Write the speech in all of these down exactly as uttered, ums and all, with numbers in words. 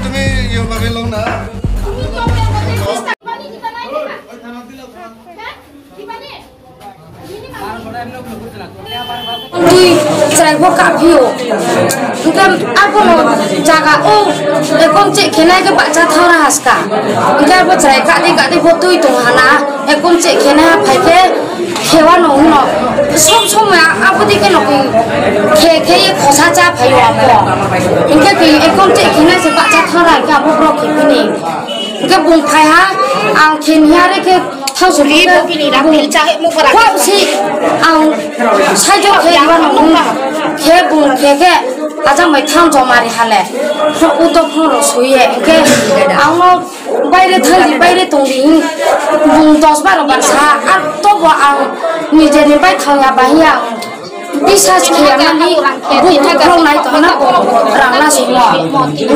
তুমি ইয়ে ভাবে লও না। Twi chwrai bo kaphio. Hwnkhe abono jaga o ekon che khenai khe bacha thara haska. Hwnkhe abo chwrai kadi kadi bo twi tong hana. Ekon che khenai ha phai khe khewa no hwno. Som som ya abodi khe no khe khe ye khosa cha phaio abo. Hwnkhe khe ekon che khenai se bacha thara khe abo bro khe bini. Hwnkhe bung phai ha ang khe niya re khe Thang suri bo bini rak bini chahe mo bara. Khwa si ang sai jo khe iwa no khe bung khe khe ajang bai thang jo mari hale. Kho uto phang ro suye khe ang no baire thang di baire tong di bung dos baro bar sa ar to bo ang nije ni bai thang ya ba hiya. Bisas khe ya mani bu khong nai to na bo rang la si mo.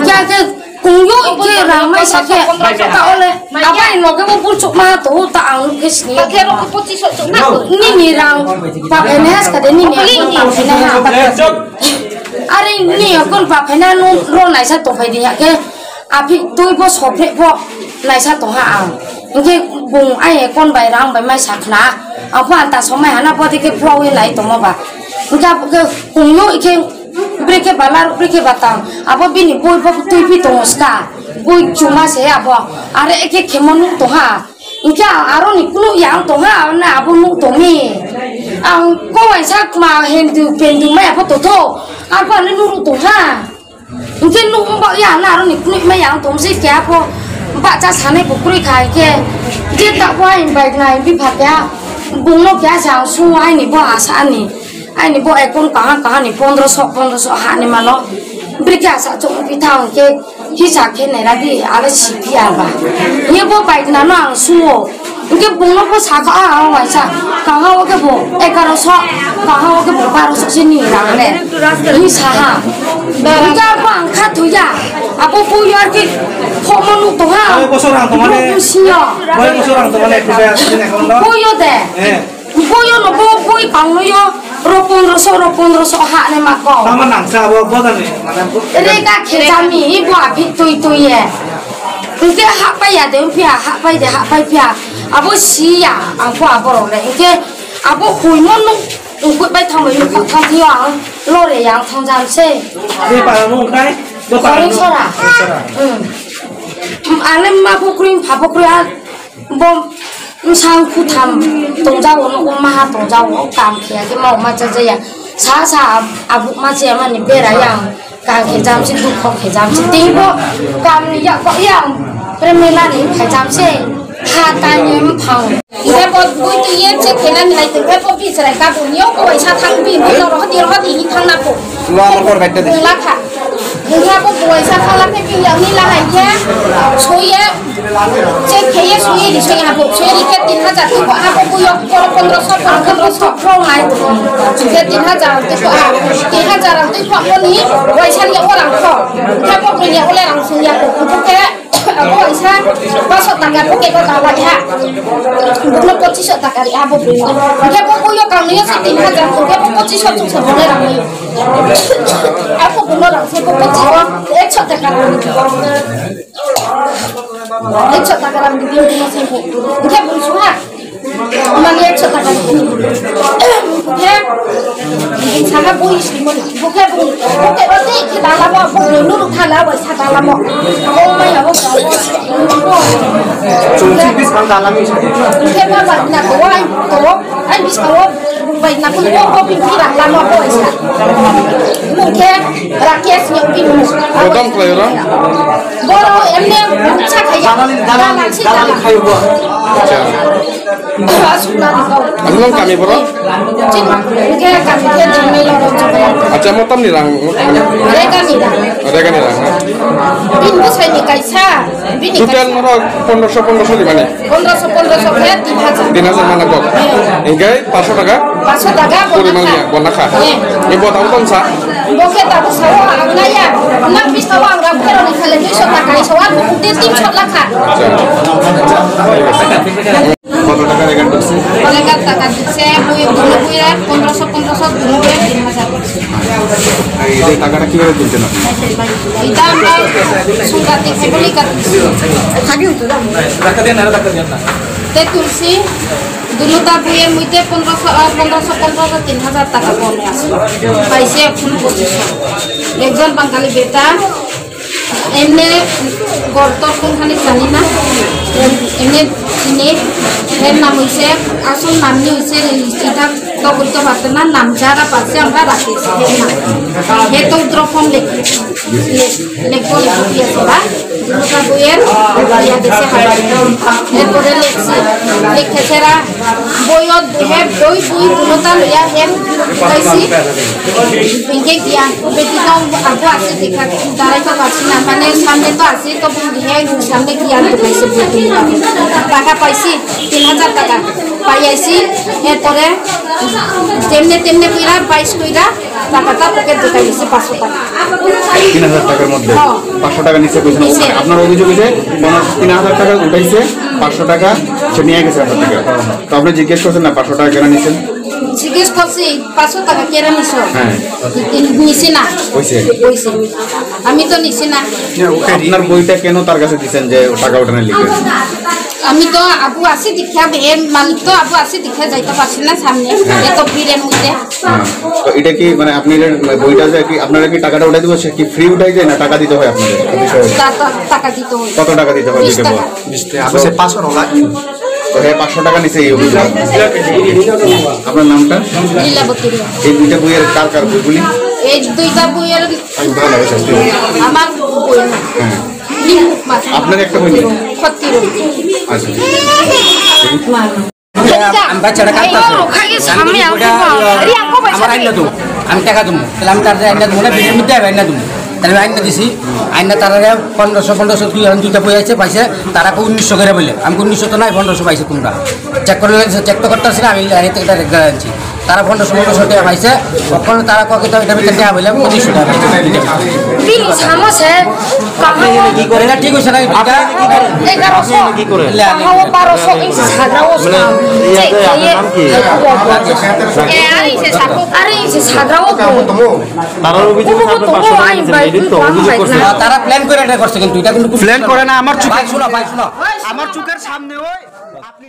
Kya khe Kungyo ikhe rang mai sakhe ta ole abani loge bo bulchuk ma to ta ang nukhe sini. Nini rang pa phaine has kade nini akon pa phaine ha. Are nini akon pa phaine no ro naisa to phai di hakhe aphi tui bo sopre bo naisa to ha ang. Hwnkhe bung ai akon bai rang bai mai sakhna. Ang pho anta somai hana bo dikhe phuawi nai tongma ba. Hwnkhe kungyo ikhe Bwrwi khe balar, bwrwi khe batang. Abo bini boi bo twi phi tongo ska. Boi chuma se abo. Are ekhe khemo nuk tongha. Hwnkhe aroni kunu yang tongha, na abo nuk tongmi. Ang kowai sak ma hendu pendu mai abo totho. Arpani nuk tongha. Hwnkhe nuk ba ya na aroni kunu mai yang tong se kya pho. Bacha sanai bo kwrwi khai khe. Je ta bo ai bai nai bi pha kya. Bungno kya sa sung ai ni bo asa ani. Aini bo ekon kaha kaha ni pondro so, pondro so ha ni mano. Bwrwi khe asa chong pi tha hwnkhe hisa khe nai ra di, ale si pi ya ba. Ye bo pai na no ang suo. Hwnkhe bung no bo sa kha, ah, ah, waisa. Kaha o khe bo egaro so, kaha o khe bo baro so se ni ra le. Hisa ha. Hwnkhe abo ang kha thu ya. Abo bo yar khe pho mo nuk to ha. Koi bosor ang to mane? Bo si yo. Koi bosor ang to mane? Bo yo de. Eh. Boyo no bo boi kangno yo ro pondro so, ro pondro so ha ne ma ko. Tama nangsa abo bodani, mane bo- Rega khejami, i bo aphi tui tui ye. Hwnkhe ha pai ya de, hwnkhe ha pai de, ha pai phiya. Abo si ya, ang pho abo rok le. Hwnkhe abo huimo nuk, nuk bai thang bai nuk thang thang yo ang lore yang thang jam se. Be para mo kai, bo para Khorong mo. Sora. Khorong sora. Hmm. Ale ma pokri, pha pokri a Bo bwsang kutham tongjago, nogo maha tongjago, kam khiya khe ma ma cha jaya. Sa sa ab-, abuk ma chaya mani bera yang, kam khe jamsi, dukho khe jamsi. Tei bo kam ni yak ko yang, premela ni khai jamsi. Ha tai ni mphang. Ibe bo bui tu ye che khela ni lai tu, ibe bo bisrai ka bu nyo ko sa thang bi, bo ro di ro di hin thang na ko. Lo amo kor bai ta di. Bung la kha. Bung la ko bui sa thang la khe bi yang ni la hai khe. So ye. Check kheye suye ri, suye habo, suye ri khe tin hajar twi bo, habo buyo poro pondro so, poro pondro so. Khe tin hajar twi bo, ah, tin hajar twi bo ni waisa ni orang kho. Khe bo ni ole rang sung ya ko. Khe abo waisa paso taka ko ke ko ta ba ha. Buno pochiso taka ri abo buyo. Khe bo buyo kang ni tin hajar, khe bo pochiso chung sa bo le rang ni. Abo buno rang se bo pochiso, ekso taka rang. Ekso taka rang di bini bini sengkhe. Hwnkhe bung suha. Mani ekso taka rang. Hwnkhe bung saka bui sui mani. Hwnkhe bung, hwnkhe bung tei khe dalamo, bung nuru thala bai sa dalamo. Abo mai abo. Chungsi bis bang dalami. Hwnkhe ba ba na to ai to. Ai biskang o bai na kunu o bini rang lama boi sa. Mungkhe Rakesh ni bini. Bodom khlai ro. Boro emne sa khaya. Dalali, dalali, dalali khayo bo. Acha. Aswk nang kok. Aswk nang kami borok? Chini, hwnkhe kami khe chini lorok chakra. Acha, mo tamni rang? Rega ni rang. Rega ni rang, ha? Bini bwsai ni kaisa, bini total kaisa. Norok pondroso, pondroso di mane? Pondroso, pondroso khe tin hajar. Tin hajar mana kok? Hwnkhai paso taka? Paso taka, poriman ya, bona kha. Hwnkhai bo tamo tong sa? Bo khe tabuk sao ang naiya, nang bwskango ang rang pheroni khaile duiso taka, iso ar bo kung tin tinso lakha. কত টাকার এখানে ঢুকছে? Legar taka dikse, bui, bui, bui, pondroso, pondroso, bui, bui, tin hajar. আর এই যে টাকাটা কিভাবে তুলছেন আপনি? Ita ang sungkati khaibuli kati. Te tulsi, dunuta buyer muite pondroso, ah, pondroso, pondroso, tin hajar taka bonus. Paise ekhon pochisho. Ekjon Bangali beta, emne gortor kungkhani jani na, emne chini, her nam hoise, asol namni hoise, ita togori to bhatana nam jara paise amra rakhi se, her nam. He to udro phone lekhi, le-, lekho lekhi piya sora. Dunuta buyer, ya dese hai. Erpore lekse, lekhesera, boyot he, boi bui dunuta loya he, kaisi. Hingke giyan, beti to abu ase dikha, darai to paisi na, mane samne to ase, to bung he, samne giyan to kaisi bui dunuta. Taka paisi, tin hajar taka. Payaisi, erpore, temne temne kuira, bais kuira. Taka ta pocket de kaisi paso taka. তিন হাজার টাকার মধ্যে হ্যাঁ। পাঁচশো টাকা নিচে কইছেন। নিচে। ওখানে আপনার অভিযোগ হয়েছে, কোনো তিন হাজার টাকা উঠাইছে, পাঁচশো টাকা সে নিয়ে গেছে আপনার থেকে। তো আপনি জিজ্ঞেস করছেন না, পাঁচশো টাকা কেন নিচ্ছেন? জিজ্ঞেস করছি, পাঁচশো টাকা কেন নিছো? হ্যাঁ। নিছি না। হইছে। হইছে। আমি তো নিছি না। আপনার বইটা কেন তার কাছে দিচ্ছেন যে টাকা উঠানোর লিখে? আমি তো আবু আছি দীক্ষা, এর মালিক তো আবু আছি দীক্ষা যাইতে পারছি না সামনে, হ্যাঁ। এত ভিড়ের মধ্যে। হ্যাঁ। তো এটা কি মানে আপনি এটা বইটা যে কি আপনারা কি টাকাটা উঠাই দিবো, সে কি ফ্রি উঠাই দেয় না টাকা দিতে হয় আপনাদের? কি বিষয়ে? তা তো টাকা দিতে হয়। কত টাকা দিতে হয় বিশ দিতে টাকা। বল? বিশ টাকা। আচ্ছা, পাঁচশো টাকা। তো হ্যাঁ, পাঁচশো টাকা নিচে এই অভিযোগ। আপনার নামটা? লীলাবতী রায়। এই দুইটা বইয়ের কার কার বইগুলি? এই দুইটা বইয়ের আমি ভালো লাগে শাস্তি। আমার বই না। হ্যাঁ। আপনার একটা বই নেই? সত্যি বই। আচ্ছা, ঠিক আছে। আমরা ছেড়ে কাটতে আছে। এই, ওখানে সামনে আমি ওটা, আসবো। আহ, আমার আইন না তো। আমি টাকা দেবো। তাহলে আমি তার আইন না দেবো না, বিশের মধ্যে আমি আইন না দেবো। তাহলে আমি আইন না দিছি। আইন না তারা পনেরোশো, পনেরোশো দুই, এখন দুইটা বই আছে, পাইছে। তারা কো উনিশশো করে বলে। আমি কো উনিশশো তো নাই, পনেরোশো পাইছে তোমরা। চেক করে, চেক তো করতে আসি না, আমি আইন থেকে ডাইরেক্ট আনছি। তারা পনেরোশো, পনেরোশো টাকা পাইছে, ওখানে তারা কয় কিতা এটা ভিতরে দেওয়া হইলে পঁচিশশো টাকা পাইছে। বিল সামসে, কাহাও এটা ঠিক হইছে না, এটা এগারোশো, কি করে? কাহাও বারোশো, এই সাদা ও মানে, সাম। ইয়ে, চেক, ইয়ে, ইয়ে। নাম কি? এ, আরে, এই যে সাদা ও। তারার অভিযোগ আছে, আপনি পাঁচশো টাকা নিয়েছেন, এই তো অভিযোগ করছে। তারা প্ল্যান করে এটা করছে, কিন্তু এটা কিন্তু প্ল্যান করে না, আমার চোখে ভাই, শোনো, ভাই, শোনো। আমার চোখের সামনে ওই আপনি